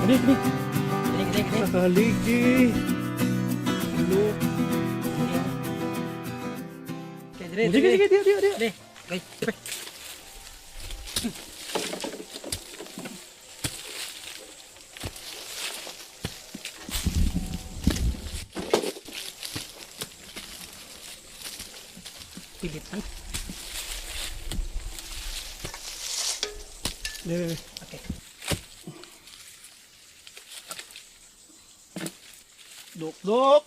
Kini, kini. Kini, kini, kini. Nakaligi. Hello. Okay, dire, Sige, dire. sige, diya, diya, diya. Dire. Okay. Okay. Pilitan. Diya, diya. Okay. Dok, dok.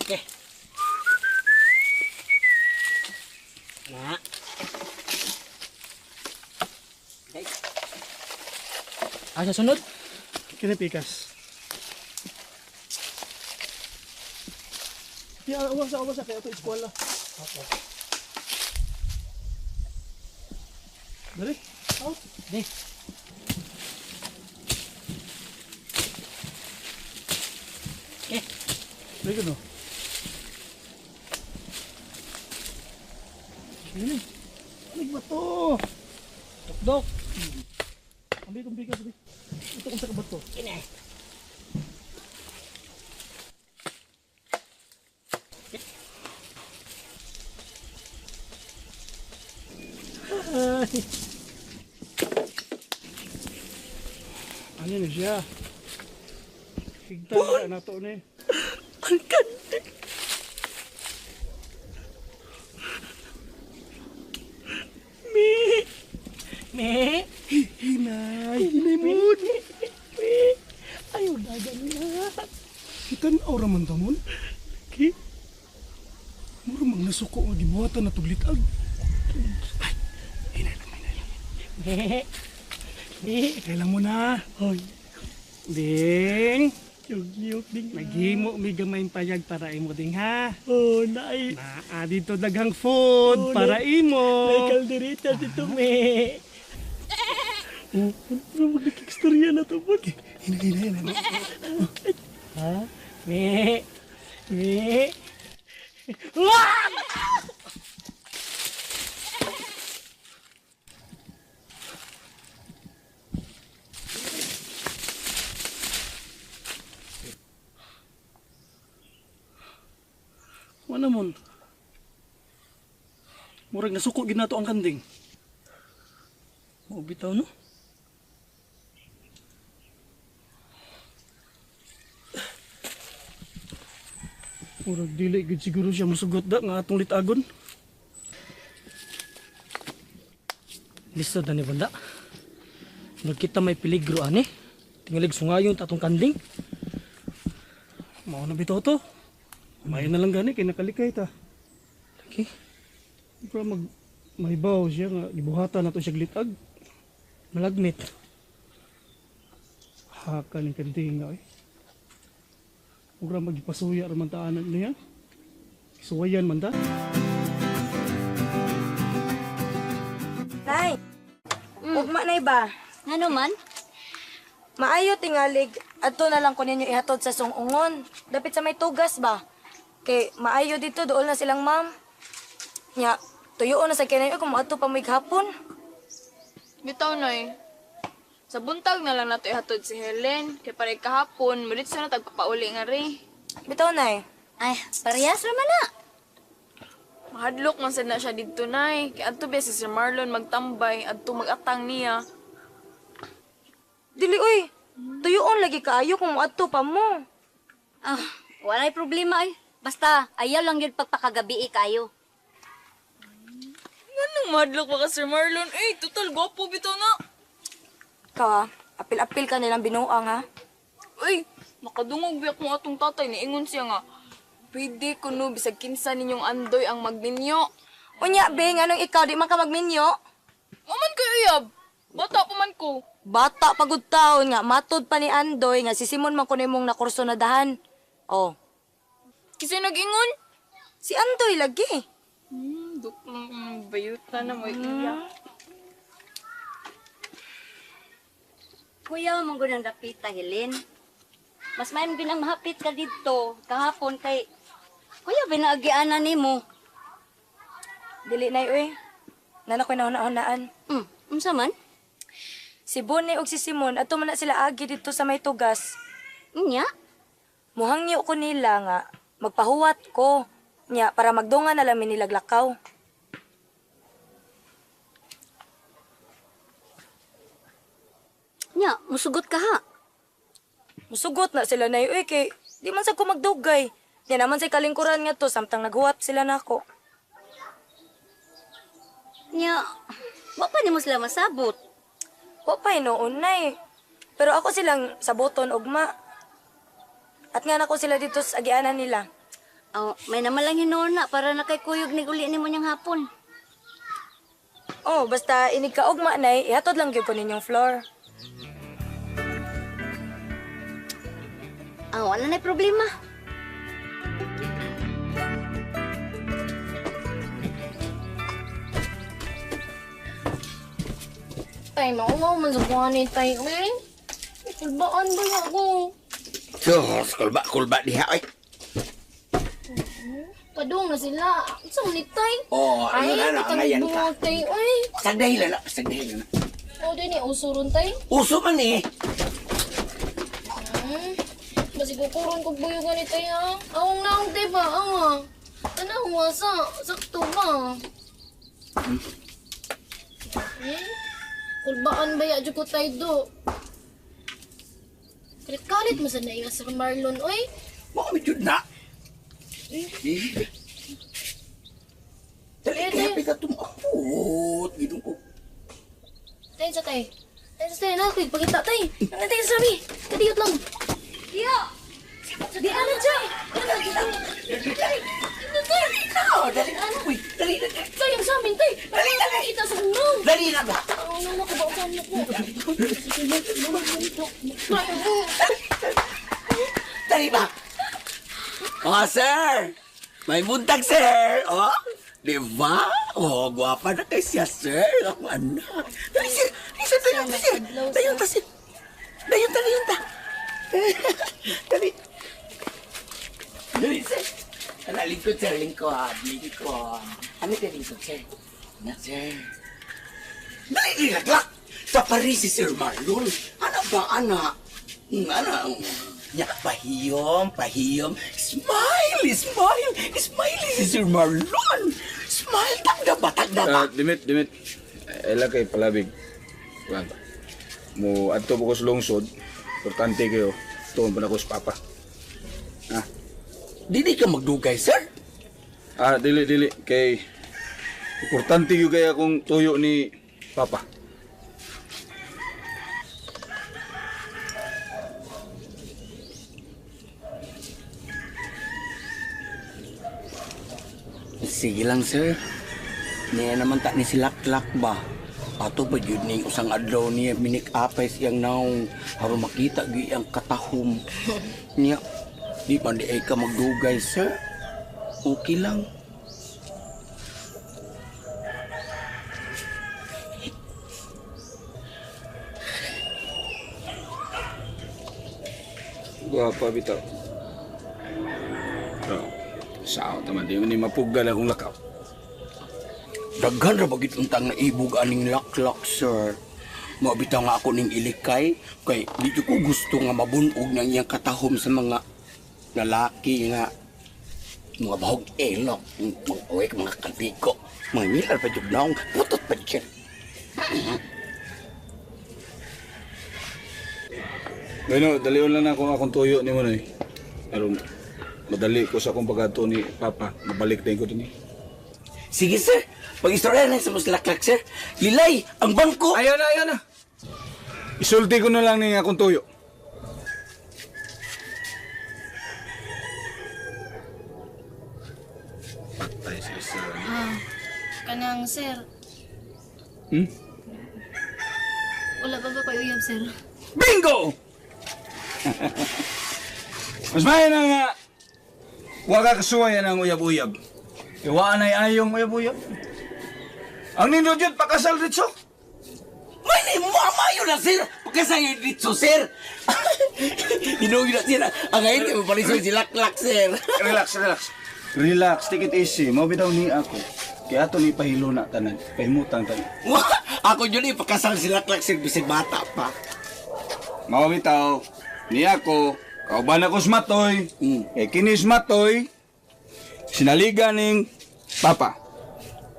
Okay. Na. Okay. Ah, sa sunod? Kini pikas. Diya, awas, awas, kaya ito eskwela. Okay. Dali. Out. Di. Okay. Dali no. Kini. Ano ba to? Dok. Ambil itong bigas, abi. Ito kung sa kabato. Kini. Ay. Ano na siya? Higta na to ni. Ang ganda. Mi. Mi. Hinay, hinay mo. Mi. Ayaw dagan na. Kitan-aw raman tamon. Ki. Mura mang nasuko nga gibuhatan na tuglit-ag. Ay, hinay lang, hinay lang. Mi. Mi. Hinay lang mo na. Hoy. Ding, Yug-yug ding. naghimo mi gamay payag para imo ding ha. Oh, naay. Naa dito daghang food Oh, para imo. May kaldereta dito, me. Oh, ano magnakikstorya na to, Bag? Hinay, hinay, hinay. Ha? Me. Me. Wah! Wala mon. Murag nasuko gid nato ang kanding. Mao bitaw no? Murag dili gid siguro siya musugot da nga atong litagon. Lisod na ni banda. Nagkita may peligro ani. Tingalig sungayon ta atong kanding. Mao na bitaw to. Mayo na lang gani kay nakalikay ta. Okay. Pero mag mahibaw siya nga gibuhatan nato siya glitag. Malagmit. Haka ning kanding nga eh. Murag magipasuya ra man taanan niya. Suwayan man ta. Nay, ugma nay ba? Ngano man? Maayo tingalig, adto na lang ko ninyo ihatod sa sungungon. Dapit sa may tugas ba? Kay maayo dito, dool na silang ma'am. Nya, tuyoon na sa kinay kung moadto pa mo'y hapon. Bitaw, Noy. Sa buntag na lang nato ihatod si Helen. Kay paray kahapon, mulit sa na tagpapauli nga rin. Bitaw nay. Ay, parehas ra man na. Mahadlok man sad na siya didto, Nay. Kay adto biya si Sir Marlon magtambay, adto magatang niya. Dili oy. Tuyoon lagi kaayo kung moadto pa mo. Ah, walay problema ay. Basta ayaw lang yun pagpakagabi kayo. Nganong mahadlok pa ka Sir Marlon? Eh, total gwapo bitaw na. Ikaw ha, apil-apil ka nilang binuang ha. Uy, makadungog biyak mo atong tatay niingon siya nga. Pwede kuno bisag kinsa ninyong andoy ang magninyo. Unya, be, nganong ikaw di man ka magminyo? Wa man kayo uyab. Bata pa man ko. Bata pagud taon nga, matod pa ni Andoy nga si Simon man kuno imong nakurso na dahan. Oh, Kasi nag-ingon. si Andoy lagi. Duk lang bayuta na mo iya. Kuya, mong gunang dapita, Helen. Mas maayong ginang mahapit ka didto kahapon kay Kuya binaagianan nimo. Dili nay oy. Nana ko'y nahuna-hunaan. Unsa man? Si Bonnie ug si Simon ato man na sila agi dito sa may tugas. Nya? Muhangyo ko nila nga magpahuwat ko. Nya para magdungan na lang mi nila lakaw. Nya, musugot ka ha. Musugot na sila nay uy kay di man sa ko magdugay. Nya naman say kalingkuran nga to samtang naghuwat sila nako. Nya, wa pa nimo sila masabot. Wa pa hinuon nay. Pero ako silang saboton ugma. At nga nako sila dito sa agianan nila. Oh, may naman lang hinuon na para na kay kuyog ni uli nimo niyang hapon. Oh, basta inig ka ugma nay, ihatod lang gyud ko ninyong floor. Ah, wala na problema. Tay, mauwaw man sa buwan ni Tay, uy. Kulbaan ba na ako? Sus, kulba, kulba diha, oy. Padung na sila. Unsa man ni Tay? Oh, Ay, ayun na, bitang angayan ka. bungog, Tay, uy. Sagdahilan na, sagdahilan na. O, di ni uso ron, Tay. Uso man eh. Basig kukuron kog buyog ni Tay, ha? Awong naong, Tay ba? Awa. Tanawa sa. Sakto ba? Kulbaan ba ya ko tay do? Kalit-kalit mo sa naiya Sir Marlon, oy. Mao mi jud na. Eh. Dali kaya pika tumapot. Gidong ko. Tay sa tay. Tay sa tay, na, quick, pagita tay. Ano tay sa sabi? Kadiyot lang. Tiyo! Di ana siya. Ano tay? Ano tay? Oh, dali na. Uy, dali na. Tay, ang sa amin tay. Dali na. Kita sa unang. Dali na ba? Ang unang ako ba sa amin ko? Dali ba? Oh, sir. May buntag, sir. Oh, di ba? Oh, gwapa na kay siya, sir. Ako anak. Dali, sir. Dali, sir. Dayon ta, sir. Dayon ta, sir. Dayon ta, dayon ta. Dali. Dali, sir. Ano, lingkod, sir. Lingkod. Lingkod. Ano ka lingkod, sir? Na, sir. Dali, lilaglag. Sa Paris si Sir Marlon. Ano ba, anak? Ano? Nya, pahiyom, pahiyom. Smile, smile. Smile si Sir Marlon. Smile, tagda ba, tagda ba? Dimit, dimit. Ela kay palabig. Kuan. Mo adto ko sa lungsod. Importante kayo. Tuon pa na ko sa papa. Ha? Dili ka magdugay, sir. Ah, dili dili kay importante gyud kay akong tuyo ni papa. Sige lang, sir. Niya naman ta ni si Laklak ba? Ato ba yun ni usang adlaw niya minik-apay siyang naong aron makita gyud ang katahom. Niya, di man di ay ka magdugay, sir. Okay lang. Gwapa bitaw. Oh, sao taman di man ni mapuggal akong lakaw. Daghan ra ba gid untang naibog aning laklak, sir? Mao bitaw nga ako ning ilikay kay di jud ko gusto nga mabunog ng iyang katahom sa mga lalaki nga mga bahog elok, mga uwek, mga kalbiko, mga milar pa jud naong putot pa jud. Bueno, dalion lang na akong akong tuyo ni mo noy. Aron madali ko sa akong pag-adto ni papa, mabalik din ko dinhi. Sige, sir. Pag-istorya na sa mas laklak, sir. Lilay, ang bangko. Ayaw na, ayaw na. Isulti ko na lang ni akong tuyo. Patay sa isa. Ah, kanang sir. Wala pa ba kayo uyab, sir? Bingo! Mas may na nga. Wa ka kasuway ang uyab-uyab. Iwaan ay ayong uyab-uyab. Ang nindot yun, pakasal dito. May na mo, amayo na, sir. Pagkasaya dito, sir. Hinugi na, sir. Ang ngayon, kay mapalisoy si Laklak, sir. Relax, relax. Relax, take it easy. Mao bitaw ni ako. Kaya ato ni pahilo na tanan, pahimutang tanan. Wah, ako yun ipakasal sila Clark sir bisig bata pa. Mao bitaw, niya ko, kauban ako sa matoy. Kay kini sa matoy, sinaliga ning papa.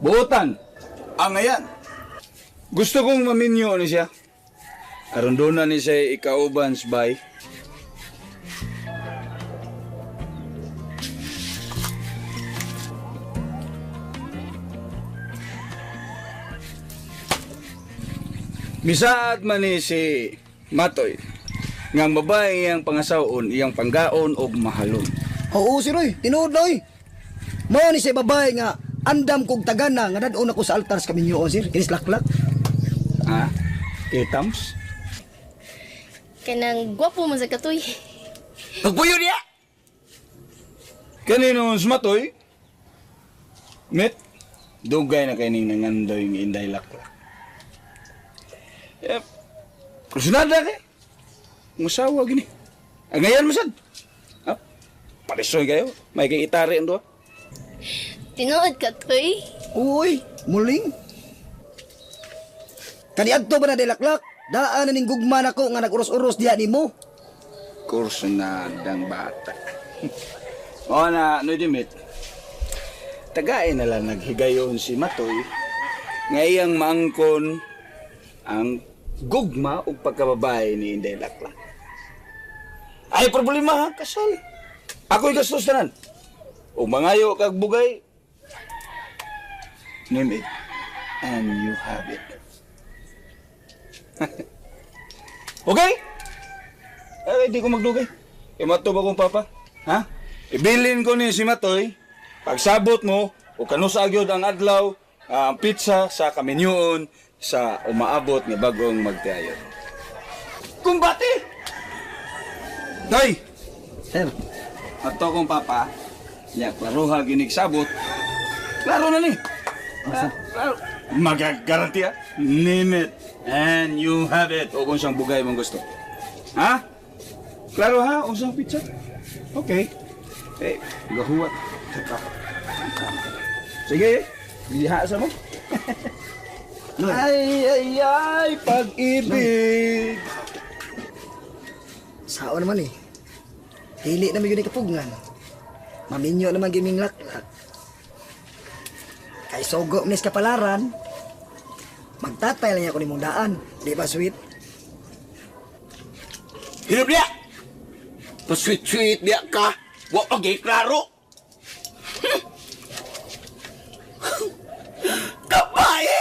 Buotan, ang ayan. Gusto kong maminyo ni siya. Aron doon na ni siya ikauban sa bay. Misaad man ni si Matoy nga ang babae iyang pangasaon, iyang panggaon og mahalon. Oo, sir, oy. Tinuod na, oy. Mao ni siya babae nga andam kog tagana nga dad-on ako sa altar sa kaminyoon, sir. Kinis laklak. Ha? Kitams? Kanang gwapo man sa katoy. Pagpuyo niya! Kanino si Matoy? Met, dugay na kay ning nangandoy ng Inday Laklak. Yep. Kursunada kay. Musawa gini. Ang ngayon mo sad. Ha? Parisoy kayo. May kay itari ang duha. Tinuod katoy. Uy, muling. Kaniadto ba na laklak? Daan na ning gugma nako nga nag-uros-uros diha nimo. Kursunadang bata. O na, no dimit. Tagain na lang naghigayon si Matoy nga iyang maangkon ang gugma ug pagkababae ni Inday Laklak. Ay problema ha, kasal. Ako'y gastos tanan. O mangayo kag bugay. Name it and you have it. Okay? Ay, di ko magdugay. E mato ba kong papa? Ha? Ibilin ko ni si Matoy, pagsabot mo, o kanusa gyud ang adlaw, ang pizza sa kaminyuon sa umaabot nga bagong magtiayon. Kumbate! Day! Sir, Ato kong papa, ya, klaruha ginig sabot. Klaro na ni. Klaro. Magagarantiya. Name it and you have it. O kung siyang bugay mong gusto. Ha? Klaro ha? Unsang pizza? Okay. Eh, gahuwat. Sige, liha sa mo. Ay, ay, ay, pag-ibig. Sao naman eh. Dili naman yun kapugngan. Maminyo naman giming laklak. Kay sogo nis kapalaran. Magtatay lang ako nimong daan. Di ba, sweet? Hilom niya! Pa-sweet-sweet niya ka. Wa pa gay klaro. Kapait!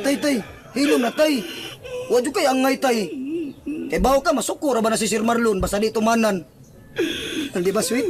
Tay, tay. Hilom na, tay. Wa jud kay angay, tay. Kay bawo ka, masuko ra ba na si Sir Marlon basta di tumanan. Di ba, sweet?